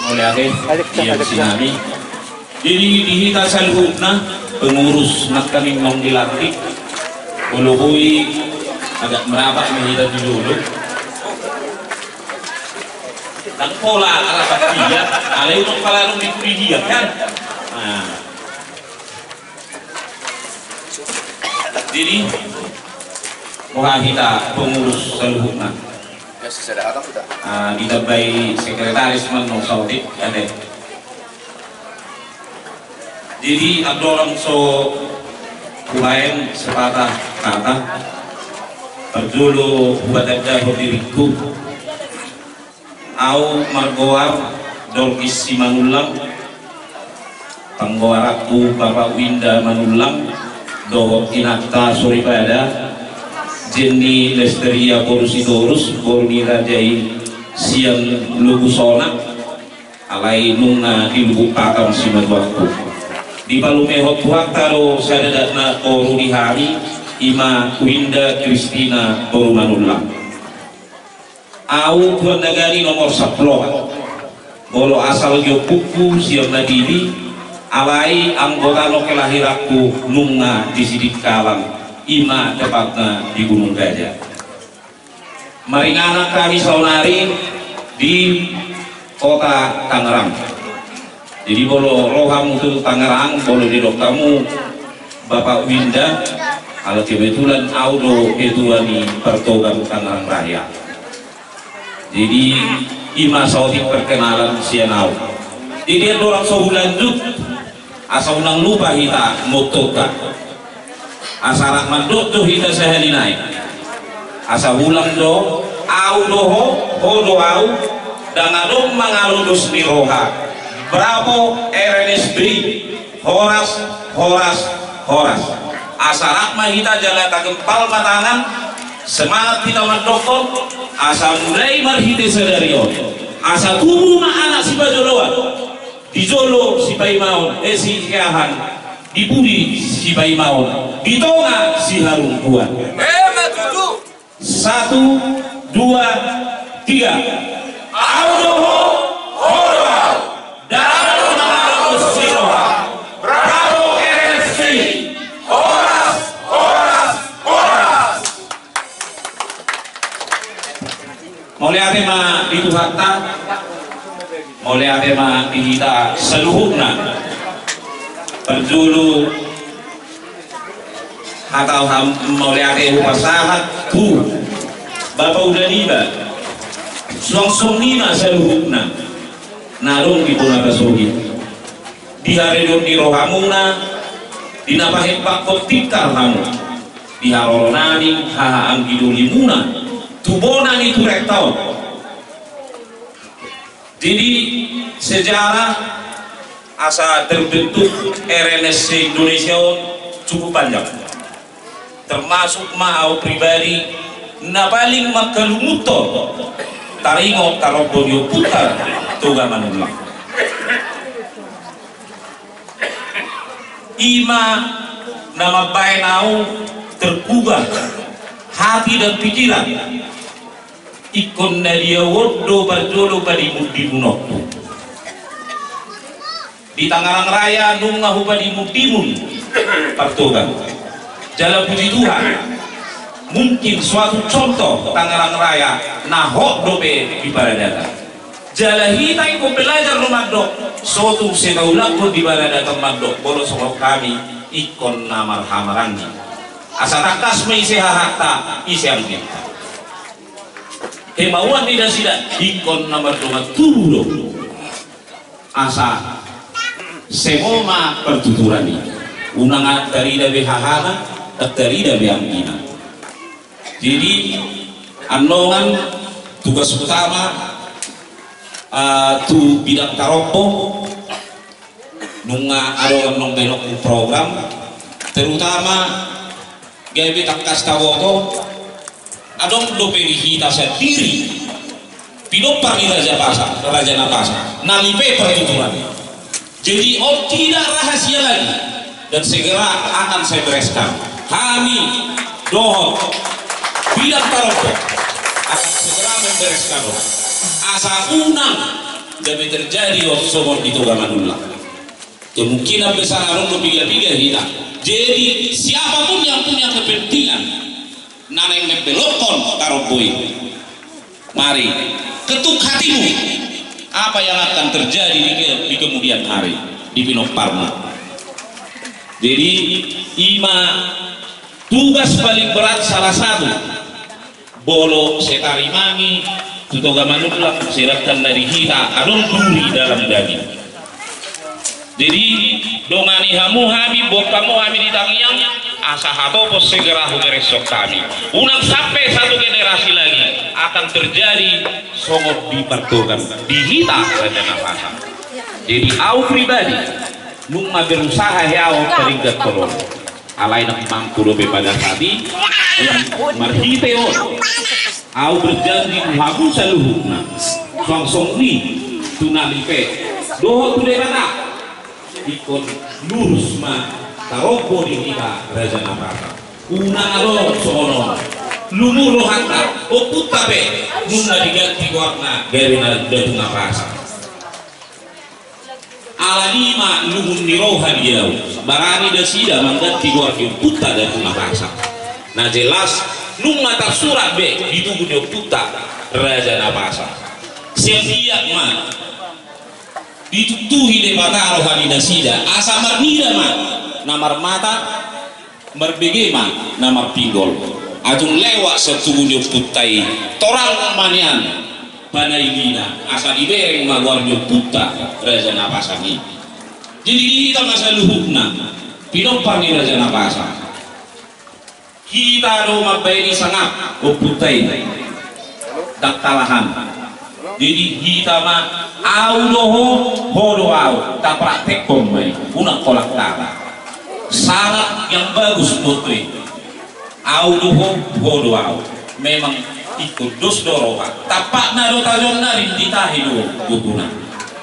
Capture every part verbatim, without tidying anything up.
Mauliate di M C nami. Jadi di hita saluhutna pengurus nangkaning naung dilantik, molo boi agak merapat ma hita di jolo. Ndang pola rapat dia, alai unang pala dung di dia kan. Nah. Jadi boha hita pengurus saluhutna. Ah, ditambai sekretaris manang saotik ate. Jadi andorang so hubaen sepatah kata, parjolo hubatandahon diringku. Au margoar Dorkis Simanullang, panggoaranku Bapak Winda Manullang, dohot inanta soripada Jenny Lesteria boru Sitorus, boru ni raja i sian Lubusona, alai nunga di Lubuk Pakam simatuangku. Dipalumehon Tuhanta do sada dakdanak boru di hami, ima Winda Kristina boru Manullang. Au tuan nagari nomor sampulu opat. Molo asal ni ompungku sian Madili, alai anggota na kelahiranku nunga di Sidikalang, ima tepatna di Gunung Gajah. Maringanan hami saonari di kota Tangerang. Jadi molo ro hamu tu Tangerang, molo didok hamu Bapak Winda, ala kebetulan au do ketua ni Partogan Tangerang Raya. Jadi ima saotik perkenalan sian au. Jadi andorang so hulanjut, asa unang lupa hita mottoanta. Asa rap mandok do hita sahali nai. Asa ulang do, au do ho, ho do au, ndang adong mangalo dos ni roha. Bravo R N S B, horas, horas, horas. Asa rap ma hita jala tagempal ma tangan, semangat hita mandokkon, asa mulai marhite sadari on. Asa tubu ma anak sipajoloan. Di jolo sipaimaon, eh, siahaan, di pudi sipaimaon, di tonga siharungkuan. Emma tutu. Satu, dua, tiga. Au do ho, ho do au. Ndang adong mangalo dos ni roha. Bravo R N S B. Horas, horas, horas. Mauliate ma di Tuhanta, mauliate ma di hita saluhutna. Parjolo hata ham-, mauliate hupasahat tu Bapa uda niba, suang songon i ma saluhutna na adong di bona pasogit. Di haridon ni rohamuna, di na pahempakkon tingkar hamu, di haroro nami haha anggi dolimuna, tu bona ni turenta on. Jadi sejarah asa terbentuk R N S C Indonesia on cukup panjang. Termasuk ma au pribadi na paling mangkalumuthon taringot tarombo ni ompunta Toga Manullang. Ima na mambaen au tergugah hati dan pikiran. Ingkon na di au on do parjolo padimundimunonku. Di Tangerang Raya nunga hupadimundimun Partogan. Jala puji Tuhan, mungkin suatu contoh Tangerang Raya na hot dope di paradaton. Jala hita ingkon belajar do mandok, so tung sai taulakhon di paradaton mandok, molo songon hami ingkon na marhamaranggi. Asa tangkas ma ise hahanta, ise angginta. Kemauan ni nasida ingkon na mardongan tubu do. Asa songon i ma partuturan i. Unang tarida be hahana, tarida be anggina. Jadi annon tugas utama, eh, tu bidang tarombo, nunga adong annon belok ni program, terutama gabe tangkas taboto, adong dope di hita sandiri pinompar ni Raja Pasa, Raja Napasa, na lipe partuturan. Jadi on tidak rahasia lagi dan segera akan saya bereskan. Hami dohot bidang tarombo akan segera membereskan on. Asa unang Gabe terjadi on songon di Toga Manullang. Kemungkinan besar adong do piga-piga hita. Jadi siapapun yang punya kepentingan na naeng membelokkon tarombo i, mari ketuk hatimu. Apa yang akan terjadi di, ke- di kemudian hari di pinomparmu? Jadi ima tugas paling berat salah satu. Molo sai tarimangi tu Toga Manullang, sedangkan na di hita adong duri dalam daging. Jadi dongani hamu hami, boan hamu hami di tangiang, asa hatop on segera hubereshon hami. Unang sampe satu generasi lagi akan terjadi songon di Partogan di hita Raja Napasan. Jadi au pribadi nunga berusaha hea au paringgathon on. Alai nunga mampu dope pada saat i, marhite on au berjanji tu hamu saluhutna, suang songon i tu nami pe dohot tu Debata, ingkon lurus ma tarombo di hita Raja Napasan. Unang adong songon on lumu rohanta, ompunta pe nunga diganti goarna gabe na Datu Napasan. Alani i ma lungun ni roha di au, barani nasida mangganti goar ni ompunta Datu Napasan. Na jelas nunga tarsurat be di tugu ni ompunta Raja Napasan. Sian i ma dituktuhi Debata roha ni nasida asa marnida ma na marmata, marbege ma na marpinggol. Atung lewat sian tugu ni ompunta i, torang ma nian panailina asa dibereng ma goar ni ompunta Raja Napasan i. Jadi di hita ma saluhutna pinompar ni Raja Napasan, hita do mambahen i sangap ompunta i. Ndang tahan. Jadi hita ma, au do ho, ho do au, tapraktekhon ma i, unang kolak kata. Sangap yang bagus boto i. Au do ho, ho do au. Memang ingkon dos do roha. Tampakna do tajomna, rim ditahi do gotuna.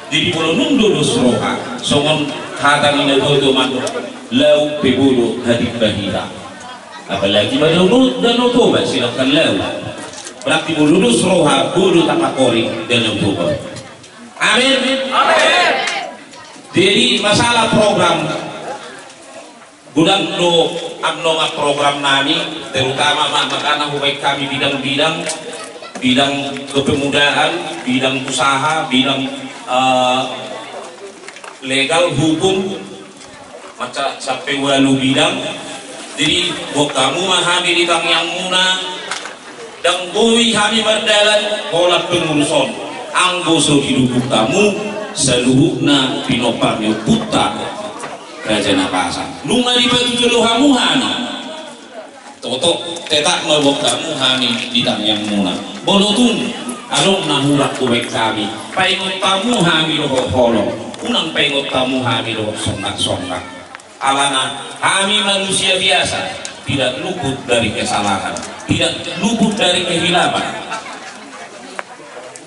Jadi molo nunga dos roha, songon hata ni natua-tua mandok, laut pe bodo hatimba hita. Apalagi ma Danau, Danau Toba, sedangkan laut. Berarti molo dos roha, bodo tapakoring Danau Toba. Amin. Amin. Jadi masalah program, godang do annon program nami, terutama ma makana hubaen hami bidang-bidang, bidang kepemudaan, bidang usaha, bidang eh, legal, hukum, macam sampe ualu bidang. Jadi boan hamu ma hami di tangiangmuna. Ndang boi hami mardalan holan pengurus on anggo so didukung hamu saluhutna pinompar ni ompunta Raja Napasan. Nunga dipatujolo hamu hami. Toto, tetap ma boan hamu hami di tangiangmuna. Molo tung adong na hurang hubaen hami, paingot hamu hami dohot holong, unang paingot hamu hami dohot songgak-songgak. Alana hami manusia biasa, tidak luput dari kesalahan, tidak luput dari kehilafan.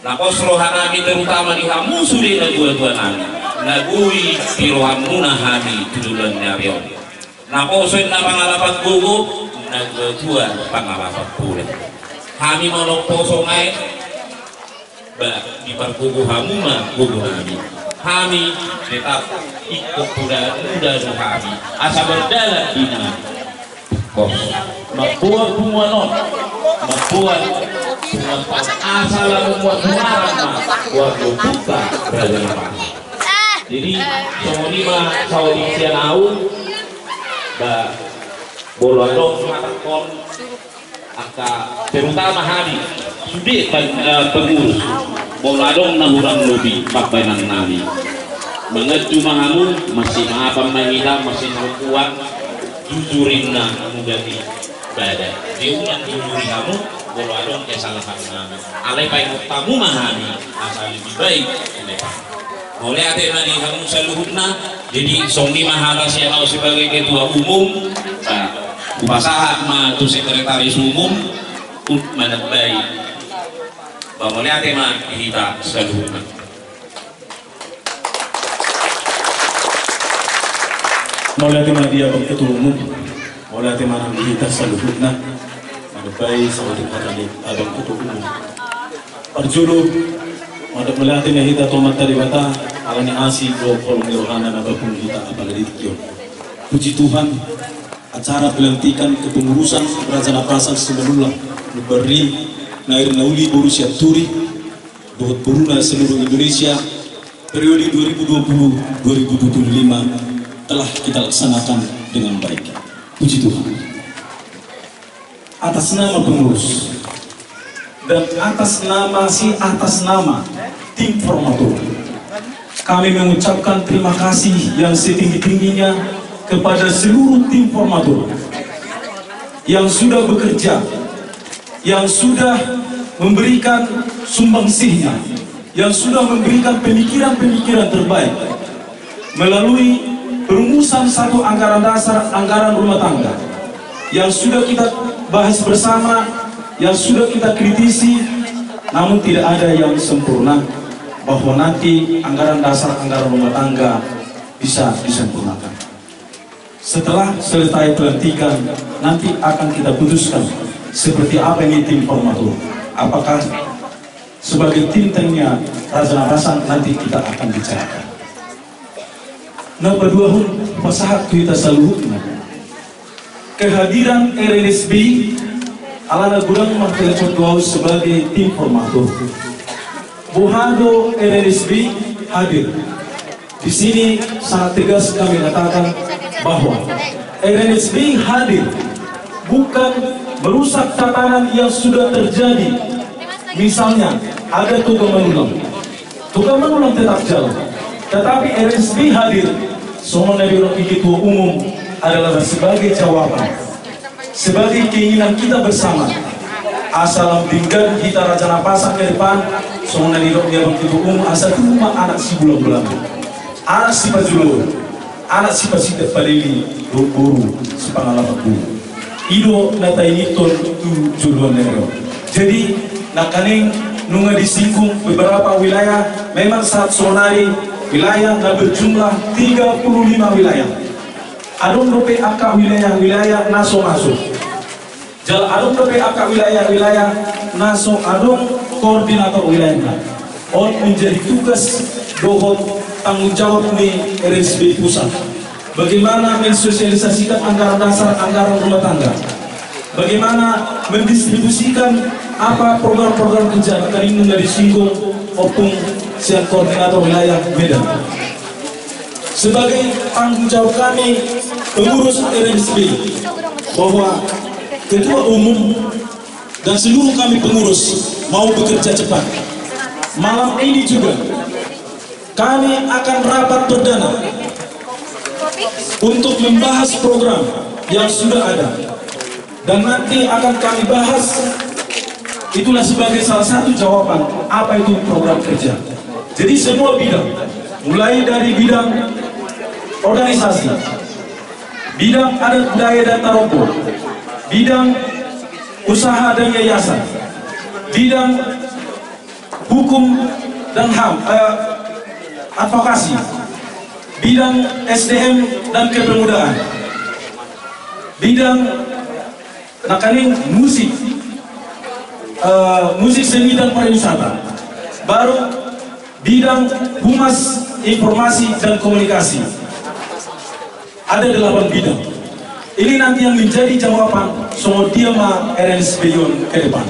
Na pos roha nami terutama di hamu sude natua-tua nami, na boi dirohamuna hami tu joloan ni ari on. Na poso inna pangalapan gogo, na tua-tua pangalapan pole. Hami molo poso nai, ba, dipargogo hamu ma gogo nami. Hami tetap ingkon muda-muda do hami. Asa mardalan di na pos. Mamboan punguan on. Mamboan punguan on. Asa lam mamboan punguan ma. Warga Puta Raja Napasan. Jadi songon i ma saotik sian au. Ba, molo adong mangatakon angka terutama hami sude pan- eh, pengurus, molo adong na hurang lobi pambahenan nami, manganju ma hamu, masimaafan ma hita, masimaafan, jujur inna muda ni badan. Jadi unang jujuri hamu molo adong kesalahan nami. Alai paingot hamu ma hami asa lebih baik ke depan. Mauliate ma di hamu saluhutna. Jadi songon i ma hata sian au sebagai ketua umum. Nah, hupasahat ma tu sekretaris umum untuk manambai. Ba, mauliate ma di hita saluhutna. Mauliate ma di abang ketua umum. Mauliate ma di hita saluhutna. Manambai saotik hata ni abang ketua umum. Parjolo, Mauliate ma hita tu Amanta Debata ala ni asi dohot holong ni rohana na mamungka hita apala di tingki on. Puji Tuhan, acara pelantikan kepengurusan Raja Napasan Simanullang, Nubarri, Nair Nauli, boru Sianturi, dohot boruna seluruh Indonesia, periode dua ribu dua puluh dua ribu dua puluh lima telah kita laksanakan dengan baik. Puji Tuhan. Atas nama pengurus dan atas nama si atas nama tim formatur, kami mengucapkan terima kasih yang setinggi-tingginya kepada seluruh tim formatur yang sudah bekerja, yang sudah memberikan sumbangsihnya, yang sudah memberikan pemikiran-pemikiran terbaik melalui perumusan satu anggaran dasar, anggaran rumah tangga yang sudah kita bahas bersama, yang sudah kita kritisi, namun tidak ada yang sempurna, bahwa nanti anggaran dasar, anggaran rumah tangga bisa disempurnakan. Setelah selesai pelantikan, nanti akan kita putuskan seperti apa ini tim formatur. Apakah sebagai tim tengnya Raja Napasan, nanti kita akan bicarakan. Na paduahon, pasahat tu hita saluhutna. Kehadiran R N S B, alana godang martelepon tu ahu sebagai tim formatur. Boha do R N S B hadir? Di sini sangat tegas kami katakan bahwa R N S B hadir bukan merusak tatanan yang sudah terjadi. Misalnya, ada Toga Manullang. Toga Manullang tetap jalan. Tetapi R N S B hadir, songon na didok ni ketua umum, adalah sebagai jawaban, sebagai keinginan kita bersama. Asa lam denggan hita Raja Napasan ke depan, songon na didok ni abang ketua umum, asa tubu ma anak sibulang-bulangan, anak sipajolo, anak sipasinta palele, dohot boru sipangalap guru. I do na taingothon tu joloan ni ari on. Jadi, nangkaning nunga disinggung beberapa wilayah, memang saat sonari wilayah na berjumlah tiga puluh lima wilayah. Adong dope angka wilayah-wilayah na so masuk. Jala adong dope angka wilayah-wilayah na so adong koordinator wilayahna. On menjadi tugas dohot tanggung jawab ni R S B pusat. Bagaimana mensosialisasikan anggaran dasar, anggaran rumah tangga? Bagaimana mendistribusikan apa program-program kerja? Tadi nunga disinggung ompung sian koordinator wilayah Medan. Sebagai tanggung jawab kami, pengurus R N S B, bahwa ketua umum dan seluruh kami pengurus mau bekerja cepat. Malam ini juga kami akan rapat perdana untuk membahas program yang sudah ada. Dan nanti akan kami bahas, itulah sebagai salah satu jawaban apa itu program kerja. Jadi semua bidang, mulai dari bidang organisasi, bidang adat budaya dan tarombo, bidang usaha dan yayasan, bidang hukum dan ham, eh, advokasi, bidang S D M dan kepemudaan, bidang nangkaning musik, eh, musik seni dan pariwisata, baru bidang humas, informasi dan komunikasi. Ada delapan bidang. Ini nanti yang menjadi jawaban songon dia ma R N S B on ke depan.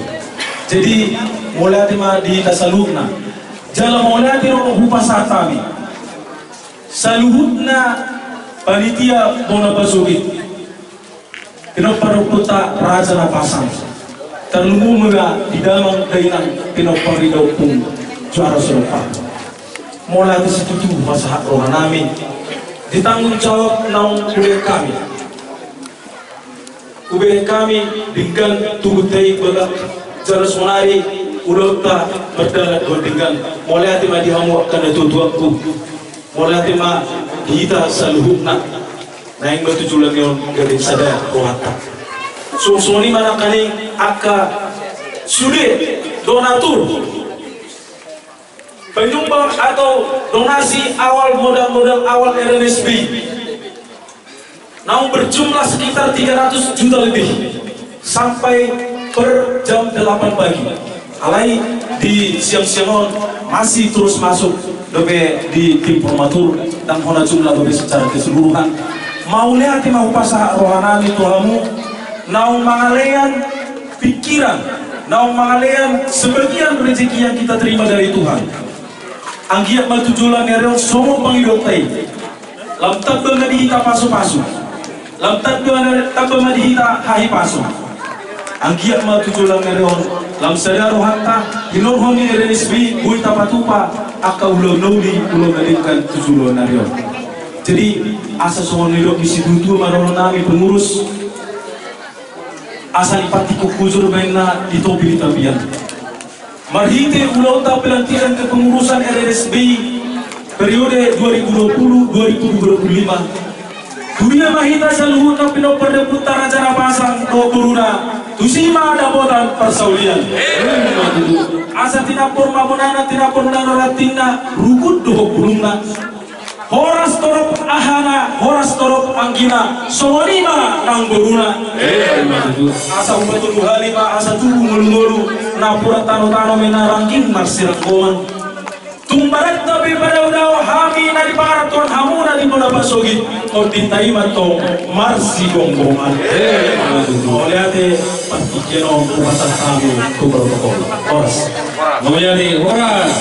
Jadi, mauliate ma di hita saluhutna. Jala mauliate do hupasahat hami saluhutna panitia bona pasogit. Pinompar ni ompunta Raja Napasan. Tarlumobi ma di damang dainang pinompar ni da ompung juara so dompak. Mauliate situtu hupasahat rohanami di tanggung jawab naung hubereng hami. Hubereng hami denggan tubuhta i bagak jala sonari ulaonta mardalan dohot denggan. Mauliate ma di hamu angka natuatuangku. Mauliate ma di hita saluhutna. Naeng ma tu joloan ni on gabe sada rohanta. Songon i ma nangkaning angka sude donatur, penyumbang atau donasi awal, modal-modal awal R N S B naung berjumlah sekitar tiga ratus juta lebih sampai per jam delapan pagi. Alai di siang-siang on masih terus masuk dope di tim formatur dan hona jumlah dope secara keseluruhan. Mauliate ma hupasahat rohanami tu hamu naung mangalean pikiran, naung mangalean sebagian rezeki yang kita terima dari Tuhan. Anggiat ma tu joloan ni ari on songon pangidoanta i. Lam tamba ma di hita pasupasu. Lam tamba, tamba ma di hita hahipason. Anggiat ma tu joloan ni ari on lam sada rohanta, hinorhon ni R R S B, boi tapatupa angka ulaon na uli, ulaon na denggan tu joloan ni ari on. Jadi asa songon nidok ni situatua ma dohononnami pengurus, asa dipantikkon hujur baenna di topi ni tapian. Marhite ulaonta pelantikan kepengurusan R R S B periode dua ribu dua puluh dua ribu dua puluh lima. Tudia ma hita saluhutna pinompar ni ompunta Raja Napasang dohot boruna, tusi ma dapotan parsaulian. Asa tinampor ma bonana, tinampor ma rantingna, rugut dohot bulungna. Horas torop ahana, horas torop anggina, songon i ma nang boruna. Asa hupatorus hami ma asa tubu ngolu-ngolu, napuran tano-tano ma na rangging marsiranggoman. Tung baranta pe padaodao hami na di barat, hamu na di bona pasogit, tondinta i ma tong marsigomgoman. Mauliate, partingkian on hupasahat hami tu protokol. Horas. Mauliate, horas.